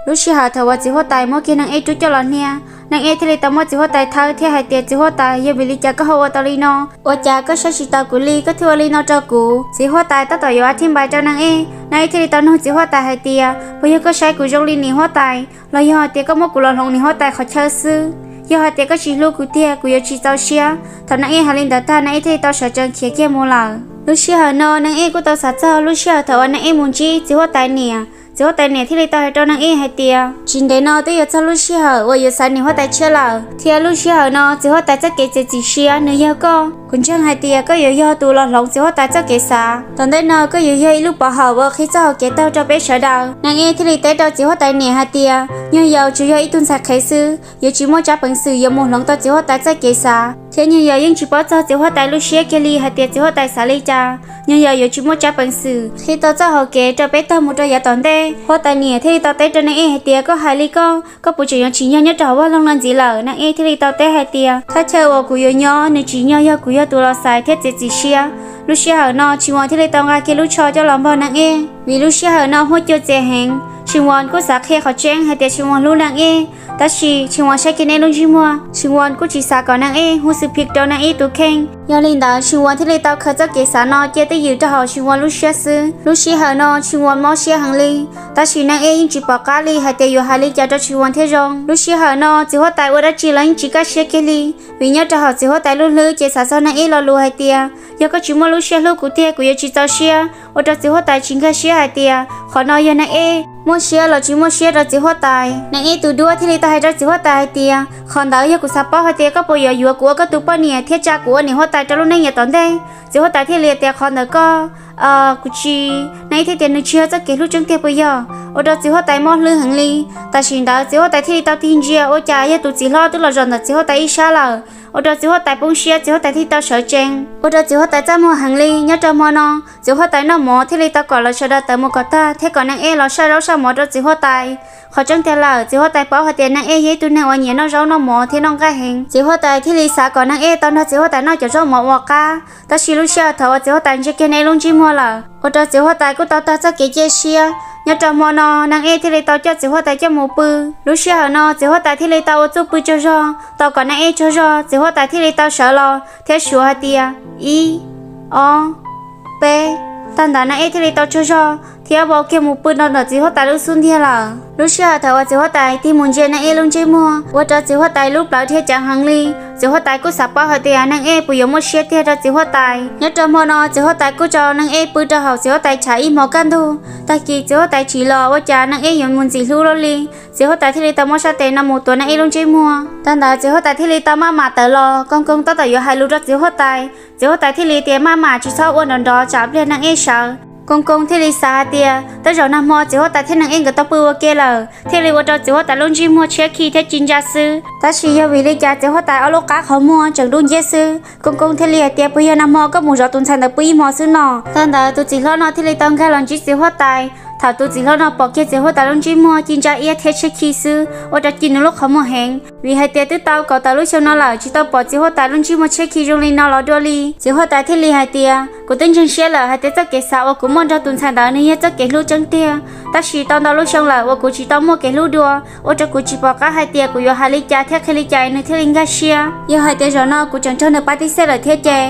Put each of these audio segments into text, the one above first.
Lub sij hawm thaum uas txiv huab tais muab kiag Neej Ej rub coj los hnia, Neej Ej thiaj li tau muab txiv huab tais thawb thiab hais tias, Txiv huab tais, yog vim li cas koj ho ua tau li no? Ua cas koj saib tsis taus kuv li, koj thiaj ua li no rau kuv? Txiv huab tais tab tom yuav a thiv npai rau Neej Ej, Neej Ej thiaj li tau nug txiv huab tais hais tias, Puas yog koj saib kuv zoo li niam huab tais, los yog hais tias koj muab kuv los hloov niam huab tais qhov chaw xwb? Yog hais tias koj tsis hlub kuv tiag, kuv yuav tsis txaus siab. Thaum Neej Ej hais li ntawd tag, Neej Ej thiaj li tau sawv tsees khiav kiag mus lawm. Lub sij hawm no Neej Ej kuj tau xav txog lub sij hawm thaum uas Neej Ej mus ntsib txiv huab tais niam. Txiv huab tais niam thiaj li tau hais rau Neej Ej hais tias, Tsis ntev no twb yuav txog lub sij hawm uas yuav xaiv niam huab tais tshiab lawm, thiab lub sij hawm no txiv huab tais txoj kev txiav txim siab nws yog koj. Kuv ntseeg hais tias koj yuav yog tus los hloov txiv huab tais txoj kev xav. Tom ntej no koj yuav yog ib lub pov haum uas qhib txoj hau kev taug rau peb sawv daws. Neej Ej thiaj li teb rau txiv huab tais niam hais tias, Nyuag Yaus tsuas yog ib tug ntxhais qhev xwb, yuav tsis muaj tsab peev xwm yuav mus hloov tau txiv huab tais txoj kev xav, thiab Nyuag Yaus yeej tsis paub txog txiv huab tais lub siab kiag li hais tias txiv huab tais xav li cas. Nyuag Yaus yuav tsis muaj tsab peev xwm qhib tau txoj hau kev rau peb taug mus rau yav tom ntej. Huab tais niam thiaj li tau teb rau Neej Ej hais tias, Koj hais li koj, koj puas tseem yuav tsim nyog nyob rau hauv vaj loog no ntxiv lawm? Neej Ej thiaj li tau teb hais tias, Thaj chaw uas kuv yuav nyob, nws tsim nyog yog kuv yog tus los xaiv thiab txiav txim siab. Lub sij hawm no Tshis Vuas thiaj li tau nqa kiag lub tsho coj los npog Neej Ej. Vim lub sij hawm no huab cua txias heev, Tshis Vuas kuj xav qhia qhov tseeb hais tias Tshis Vuas hlub Neej Ej, tab sis Tshis Vuas saib kiag Neej Ej lub ntsej muag, Tshis Vuas kuj tsis xav kom Neej Ej hu xwm phim rau Neej Ej tus kheej. Yog li ntawd Tshis Vuas thiaj li tau khaws txoj kev xav no cia twj ywm rau hauv Tshis Vuas lub siab xwb. Lub sij hawm no Tshis Vuas mob siab heev li, tab sis Neej Ej yeej tsis pom qab li hais tias yuav hais li cas rau Tshis Vuas thiaj zoo. Lub sij hawm no txiv huab tais ua dab tsi los yeej tsis kaj siab kiag li, vim nyob rau hauv txiv huab tais lub hlwb ces xav txog Neej Ej lo lus hais tias, Yog koj tsis muaj lub siab hlub kuv tiag, kuv yuav tsis txaus siab. Ua rau txiv huab tais tsis nkag siab hais tias qhov no yog Neej Ej muaj siab los tsis muaj siab rau txiv huab tais. Neej Ej tus duab thiaj li tau hais rau txiv huab tais hais tias, Qhov ntawd yog kuv xav paub hais tias koj puas yuav yuav kuv ua koj tus poj niam thiab tsa kuv ua niam huab tais rau lub neej yav tom ntej. Txiv huab tais thiaj li tias, Qhov ntawd koj, kuv tsis. Neej Ej thiaj tias, Nws tsis yog txoj kev hlub tseeb tiag puas yog? Ua rau txiv huab tais mob hlwb heev li. Tam sim ntawd txiv huab tais thiaj li tau tig ntsia ua cas yog tus txiv hlob twb los zaum ntawm txiv huab tais ib sab lawm. Ua rau txiv huab tais poob siab, txiv huab tais thiaj tau sawv tsees. Ua rau txiv huab tais txaj muag heev li. Nyob rau hmo no txiv huab tais noj mov thiaj li tau kom lawv sawv daws tawm mus kom tag thiab kom Neej Ej los saj zaub saj mov rau txiv huab tais. Qhov tseeb tiag lawm, txiv huab tais paub hais tias Neej Ej yog ib tug neeg uas nyiam noj zaub noj mov thiab noj nqaij heev. Txiv huab tais thiaj li xav kom Neej Ej tau nrog txiv huab tais noj cov zaub mov uas qab, tab sis lub sij hawm thaum uas txiv huab tais ntsia kiag Neej Ej lub ntsej muag lawm, ua rau txiv huab tais kuj tau tag txoj kev cia siab. Nyob rau hmo no Neej Ej thiaj li tau coj txiv huab tais coj mus pw. Lub sij hawm no txiv huab tais thiaj li tau ua txuj pw tsaug zog, tau kom Neej Ej tsaug zog, txiv huab tais thiaj li tau sawv los thiab suav hais tias, Ib, ob, peb. Tag ntawd Neej Ej thiaj li tau tsaug zog thiab vau kiag mus pw rau ntawm txiv huab tais lub xub ntiag lawm. Lub sij hawm thaum uas txiv huab tais tig mus ntsia Neej Ej lub ntsej muag, ua rau txiv huab tais lub plawv dhia ceev heev li. Txiv huab tais kuj xav paub hais tias Neej Ej puas yuav muaj siab tiag rau txiv huab tais. Nyob rau hmo no txiv huab tais kuj tso Neej Ej pw rau hauv txiv huab tais tshav ib hmos kaj ntug. Tag kis txiv huab tais tsim los ua cas Neej Ej yuav mus ntxim hlub luaj li. Txiv huab tais thiaj li tau muab sab tes no mus tuav Neej Ej lub ntsej muag. Tag ntawd txiv huab tais thiaj li tau maj mam tawm los. Koos Koos tab tom yuav hais lus rau txiv huab tais, txiv huab tais thiaj li tias, Maj mam tsis txhob ua nrov nrov tsam pliag Neej Ej sawv. Koos Koos thiaj li xav hais tias tej zaum nag hmo txiv huab tais thiab Neej Ej nkawd tau pw ua ke lawm, thiaj li ua rau txiv huab tais lub ntsej muag tshiab khi thiab ci ntsa xwb. Tab sis yog vim li cas txiv huab tais ob lub qab qhov muag tseem dub nciab xwb? Koos Koos thiaj li hais tias, Puas yog nag hmo koj mus zov tus ntxhais ntawd pw ib hmos xwb no? Tag ntawd tus txiv hlob no thiaj li tau nkag los ntsib txiv huab tais. Thaum tus txiv hlob no pom kiag txiv huab tais lub ntsej muag ci ntsa iab thiab tshiab khi xwb, ua rau ci nws lub qhov muag heev, vim hais tias twb tau kaum tawm lub xyoo no lawm tsis tau pom txiv huab tais lub ntsej muag tshiab khi zoo li no los dua li. Txiv huab tais thiaj li hais tias, Kuv twb ntseeg siab lawm hais tias txoj kev xav uas kuv muaj nrog tus ntxhais ntawd nws yog txoj kev hlub tseeb tiag, tab sis tau ntau lub xyoo lawm uas kuv tsis tau muaj kev hlub dua, ua rau kuv tsis pom qab hais tias kuv yuav hais li cas thiab qhia li cas nws thiaj li nkag siab. Yog hais tias zaum no kuv tseem raug nws pab tib xej lawm thiab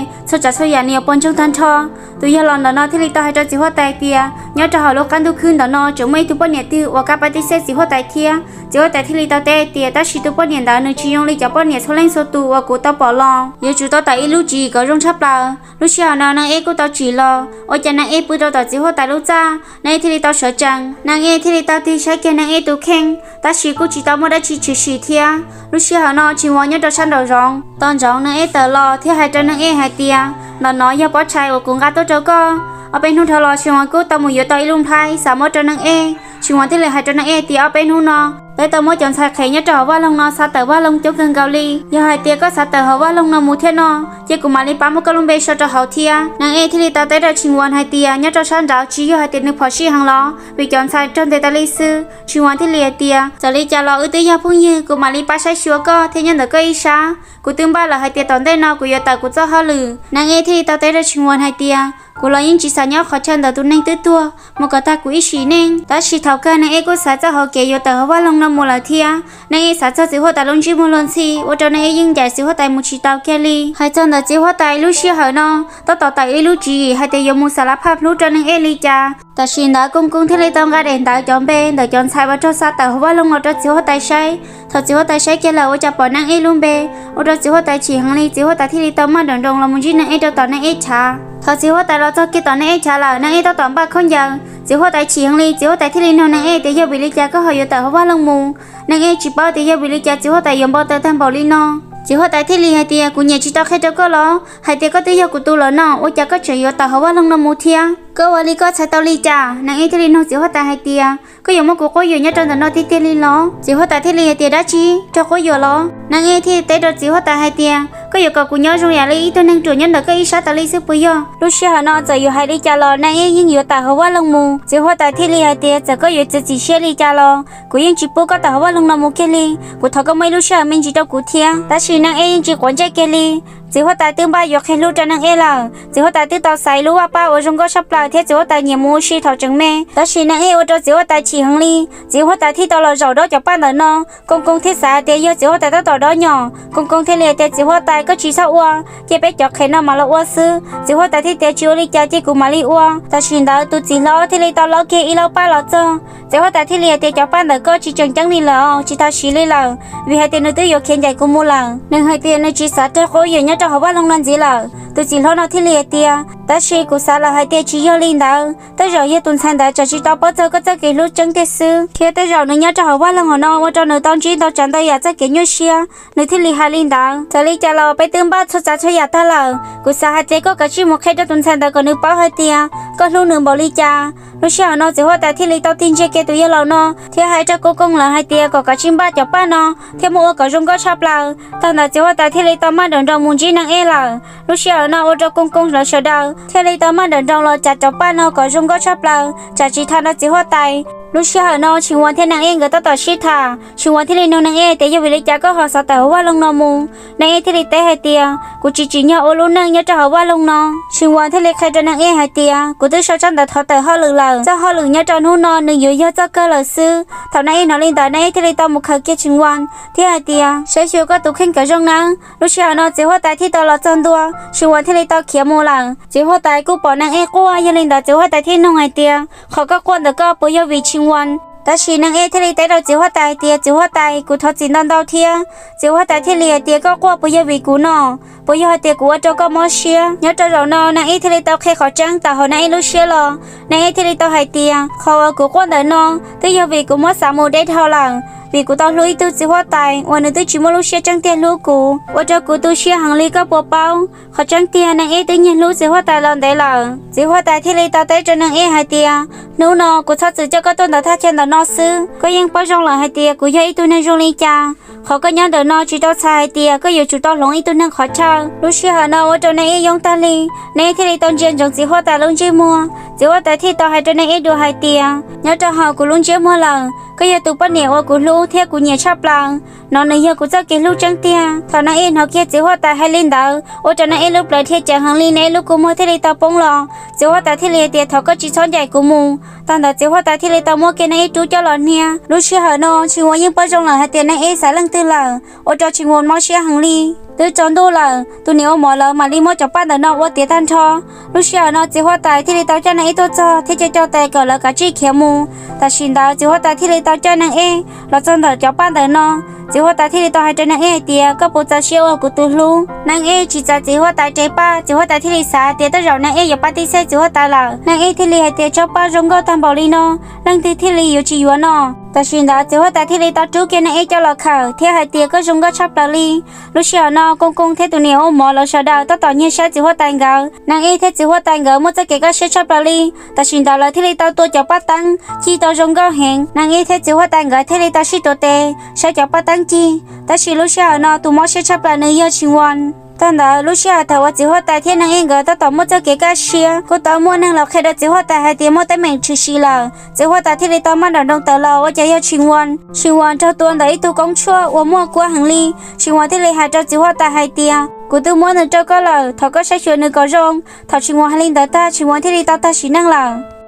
ces txhua tsav txhua yam nws yuav puas ntsoog tag nrho. Tus yawg laus ntawm no thiaj li tau hais rau txiv huab tais tias, Nyob rau hauv lub qab ntuj khwb ntawm no tseem muaj ib tug poj niam twg uas kab pab tib xej txiv huab tais thiab? Txiv huab tais thiaj li tau teb hais tias, Tab sis tus poj niam ntawd nws tsis zoo li cov poj niam txhua leej txhua tus uas kuv tau pom los. Yuav tsum tau tawm ib lub tswv yim kom zoo tshaj plaws. Lub sij hawm no Neej Ej kuj tau tsim los, ua cas Neej Ej pw rau tom txiv huab tais lub txaj, Neej Ej thiaj li tau sawv tsees. Neej Ej thiaj li tau tig saib kiag Neej Ej tus kheej, tab sis kuj tsis tau muaj dab tsi tshwm sim thiab. Lub sij hawm no Tshis Vuas nyob rau sab nraum zoov tos ntsoov Neej Ej tawm los thiab hais rau Neej Ej hais tias, Ntawm no yog pob tshais uas kuv nqa tuaj rau koj. Ob peb hnub dhau los Tshis Vuas kuj tau mus yuav tau ib lub nplhaib xa muab rau Neej Ej. Tshis Vuas thiaj li hais rau Neej Ej tias ob peb hnub no peb tau muab cov ntxhais qhev nyob rau hauv vaj loog no xa tawm vaj loog coob kawg nkaus li. Yog hais tias koj xav tawm hauv vaj loog no mus thiab no, ces kuv mam li pab muab koj lub npe sau rau hauv thiab. Neej Ej thiaj li tau teb rau Tshis Vuas hais tias nyob rau sab nraud tsis yog hais tias nws phom sij heev los, vim cov ntxhais raug ntes tas li xwb. Tshis Vuas thiaj li hais tias, Txawm li cas los wb twb yog phooj ywg, kuv mam li pab saib xyuas koj thiab nyob ntawm koj ib sab. Kuv twb npaj lawm hais tias tom ntej no kuv yuav tawm kuv txoj hauj lwm. Neej Ej thiaj li tau teb rau Tshis Vuas hais tias, Kuv los yeej tsis xav nyob qhov chaw ntawm tus neeg twb tuag mus kom tag kuv ib sim neej. Tab sis thaum kawg Neej Ej kuj xav txoj hauv kev yuav tawm hauv vaj loog no mus lawm thiab. Neej Ej xav txog Txiv Huab Tais lub ntsej muag luag ntxhi ua rau Neej Ej yeej ncaim Txiv Huab Tais mus tsis tau kiag li. Hais txog ntawm Txiv Huab Tais lub sij hawm no tab tom tawm ib lub tswv yim hais tias yuav mus xa la phaj plub rau Neej Ej li cas. Tam sim ntawd Koos Koos thiaj li tau nqa daim ntawv cov npe ntawm cov ntxhais uas raug xa tawm hauv vaj loog los rau Txiv Huab Tais saib. Thaum Txiv Huab Tais saib kiag lawm ua cas pom Neej Ej lub npe, ua rau Txiv Huab Tais chim heev li. Txiv Huab Tais thiaj li tau maj nroos nroos los mus ntsib Neej Ej rau tom Neej Ej chav. Thaum Txiv Huab Tais los txog kiag tom Neej Ej chav lawm, Neej Ej tab tom npaj khaub ncaws. Txiv Huab Tais chim heev li, Txiv Huab Tais thiaj li nug Neej Ej tias yog vim li cas koj ho yuav tawm hauv vaj loog mus. Neej Ej tsis paub tias yog vim li cas Txiv Huab Tais yuav npau taws tag npaum li no. Txiv Huab Tais thiaj li hais tias kuv nyiam tsis tau qhia rau koj los hais tias koj twb yog kuv tus lawm no, ua cas koj tseem yuav tawm hauv vaj loog no mus thiab? Koj ua li koj txhais tau li cas? Neej Ej thiaj li nug Txiv Huab Tais hais tias koj yuav muab kuv quab yuam nyob rau ntawm no tiag tiag li los? Txiv Huab Tais thiaj li hais tias dab tsi, raug quab yuam los? Neej Ej thiaj teb rau Txiv Huab Tais hais tias koj yuav kom kuv nyob zoo yam li ib tug neeg ruam nyob ntawm koj ib sab tas li xwb puas yog? Lub sij hawm no txawm yuav hais li cas los Neej Ej yeej yuav tawm hauv vaj loog mus. Txiv Huab Tais thiaj li hais tias txawm koj yuav txiav txim siab li cas los kuv yeej tsis pub koj tawm hauv vaj loog no mus kiag li. Kuv thov koj muaj ib lub sij hawm me ntsis rau kuv thiab. Tab sis Neej Ej yeej tsis quav ntsej kiag li. Txiv Huab Tais twb npaj yuav qhia hlub rau Neej Ej lawm. Txiv Huab Tais twb tau xaiv lub vaj paj uas zoo nkauj tshaj plaws thiab Txiv Huab Tais nyiam mus ua si thaum tseem me. Tab sis Neej Ej ua rau Txiv Huab Tais chim heev li. Txiv Huab Tais thiaj tau los zaum dob cov paj ntawm no. Koos Koos thiaj xav hais tias yog Txiv Huab Tais tab tom dob nyom. Koos Koos thiaj li hais tias Txiv Huab Tais koj tsis txhob ua, cia peb cov qhev no mam los ua xwb. Txiv Huab Tais thiaj tias tsis ua li cas, cia kuv mam li ua. Tam sim ntawd tus txiv hlob thiaj li tau laub kiag ib laub paj los txog. Txiv Huab Tais thiaj li hais tias cov paj ntawm koj tsis tseem ceeb li lawm, tsis tau siv li lawm, vim hais tias nws twb yuav khiav ncaim kuv mus lawm. Nws hais tias nws tsis xav raug quab yuam nyob rau hauv vaj loog no ntxiv lawm. Tus txiv hlob no thiaj li hais tias tab sis kuv xav lawm hais tias tsis yog li ntawd, tej zaum yog tus ntxhais ntawd tsam tsis tau paub txog koj txoj kev hlub tseeb tiag xwb, thiab tej zaum nws nyob rau hauv vaj loog hauv no ua rau nws tau ntsib ntau tsav ntau yam txoj kev nyuaj siab, nws thiaj li hais li ntawd. Txawm li cas los peb twb npaj txhua tsav txhua yam tag lawm, kuv xav hais tias koj kav tsij mus qhia rau tus ntxhais ntawd kom nws paub hais tias koj hlub nws npaum li cas. Lub sij hawm no Txiv Huab Tais thiaj li tau tig ntsia kiag tus yawg laus no thiab hais rau Koos Koos lawv hais tias kom kav tsij npaj cov paj no thiab muab ua kom zoo nkauj tshaj plaws. Tag ntawd Txiv Huab Tais thiaj li tau maj nrawm nroos mus ntsib Neej Ej lawm. Lub sij hawm no ua rau Koos Koos lawv sawv daws thiaj li tau maj nrawm nroos los tsav cov paj no kom zoo nkauj tshaj plaws, tsam tsis tag no Txiv Huab Tais. Lub sij hawm no Tshis Vuas thiab Neej Ej nkawd tab tom sib tham, Tshis Vuas thiaj li nug Neej Ej tias yog vim li cas koj ho xav tawm hauv vaj loog no mus. Neej Ej thiaj li teb hais tias kuv tsis tsim nyog ua lub neej nyob rau hauv vaj loog no. Tshis Vuas thiaj li qhia rau Neej Ej hais tias kuv twb sau tsab ntawv thov tawm hauj lwm lawm, txoj hauj lwm nyob rau hnub no nws yuav yog txoj kawg lawm xwb. Thaum Neej Ej hnov li ntawd Neej Ej thiaj li tau mus khaws kiag Tshis Vuas thiab hais tias saib xyuas koj tus kheej kom zoo nawb. Lub sij hawm no Txiv Huab Tais thiaj tau los txog ntua, Tshis Vuas thiaj li tau khiav mus lawm. Txiv Huab Tais kuj pom Neej Ej quaj, yog li ntawd Txiv Huab Tais thiaj nug hais tias qhov koj quaj ntawm koj puas yog vim Tshis Vuas? Tab sis Neej Ej thiaj li teb rau Txiv Huab Tais hais tias Txiv Huab Tais, kuv thov txim ntau ntau thiab. Txiv Huab Tais thiaj li hais tias koj quaj puas yog vim kuv no? Puas yog hais tias kuv ua rau koj mob siab? Nyob rau zaum no Neej Ej thiaj li tau qhia qhov tseeb tawm hauv Neej Ej lub siab los. Neej Ej thiaj li tau hais tias qhov uas kuv quaj ntawm no twb yog vim kuv muab xav mus deb dhau lawm, vim kuv tau hlub ib tug Txiv Huab Tais uas nws twb tsis muaj lub siab tseeb tiag hlub kuv, ua rau kuv tu siab heev li koj puas paub. Qhov tseeb tiag Neej Ej twb nyiag hlub Txiv Huab Tais los ntev lawm. Txiv Huab Tais thiaj li tau teb rau Neej Ej hais tias hnub no kuv txhob txwm coj koj tuaj ntawm thaj chaw ntawm no xwb. Koj yeej paub zoo lawm hais tias kuv yog ib tug neeg zoo li cas. Qhov koj nyob ntawm no tsis tau txhais hais tias koj yuav tsum tau hloov ib tug neeg qhov chaw. Lub sij hawm no ua rau Neej Ej yoob tag li, Neej Ej thiaj li tau ntsia ntsoov Txiv Huab Tais lub ntsej muag. Txiv Huab Tais thiaj tau hais rau Neej Ej dua hais tias nyob rau hauv kuv lub ntsiab muag lawm, koj yog tus poj niam uas kuv hlub thiab kuv nyiam tshaj plaws. No nws yog kuv txoj kev hlub tseeb tiag. Thaum Neej Ej hnov kiag Txiv Huab Tais hais li ntawd ua rau Neej Ej lub plawv dhia ceev heev li, Neej Ej lub kua muag thiaj li tau poob los. Txiv Huab Tais thiaj li hais tias thov koj tsis txhob ncaim kuv mus. Tag ntawd Txiv Huab Tais thiaj li tau muab kiag Neej Ej rub coj los hnia. Lub sij hawm no Tshis Vuas yeej paub zoo lawm hais tias Neej Ej xaiv leej twg lawm, ua rau Tshis Vuas mob siab heev li. Twb tsaus ntuj lawm, tus niam ua mov lawv mam li muab cov paj ntawm no ua tiav tag nrho. Lub sij hawm no Txiv Huab Tais thiaj li tau coj Neej Ej tuaj txog thiab coj cau tes kom lawv kav tsij khiav mus. Tam sim ntawd Txiv Huab Tais thiaj li tau coj Neej Ej los txog ntawm cov paj ntawm no. Txiv Huab Tais thiaj li tau hais rau Neej Ej hais tias koj puas txaus siab ua kuv tus hlub? Neej Ej tsis txais Txiv Huab Tais tes paj. Txiv Huab Tais thiaj li xav hais tias tej zaum Neej Ej yuav pab tib xeeb Txiv Huab Tais lawm. Neej Ej thiaj li hais tias tsob paj zoo nkauj tag npaum li no, leej twg thiaj li yuav tsis yuav no? Tam sim ntawd Txiv Huab Tais thiaj li tau rub kiag Neej Ej coj los khawm thiab hais tias koj zoo nkauj tshaj plaws li. Lub sij hawm no Koos Koos thiab tus niam ua mov lawv sawv daws tab tom nyiag saib Txiv Huab Tais nkawd. Neej Ej thiab Txiv Huab Tais nkawd muaj txoj kev kaj siab tshaj plaws li. Tam sim ntawd lawv thiaj li tau tua cov paj teeb cig tau zoo nkauj heev. Neej Ej thiab Txiv Huab Tais nkawd thiaj li tau sib tuav tes saib cov paj teeb cig. Tab sis lub sij hawm no tus mob siab tshaj plaws nws yog Tshis Vuas. Tag ntawd lub sij hawm thaum uas txiv huab tais thiab Neej Ej nkawd tab tom muaj txoj kev kaj siab, kuj tau muaj neeg los qhia rau txiv huab tais hais tias muaj teeb meem tshwm sim lawm. Txiv huab tais thiaj li tau maj nram nroos tawm los, ua cas yog Tshis Vuas. Tshis Vuas raug tua ntawm ib tug koob tshuaj uas muaj kua heev li. Tshis Vuas thiaj li hais rau txiv huab tais hais tias, kuv twb muab nws rau koj lawm, thov koj saib xyuas nws kom zoo. Thaum Tshis Vuas hais li ntawd tag, Tshis Vuas thiaj li tau tag sim neej lawm.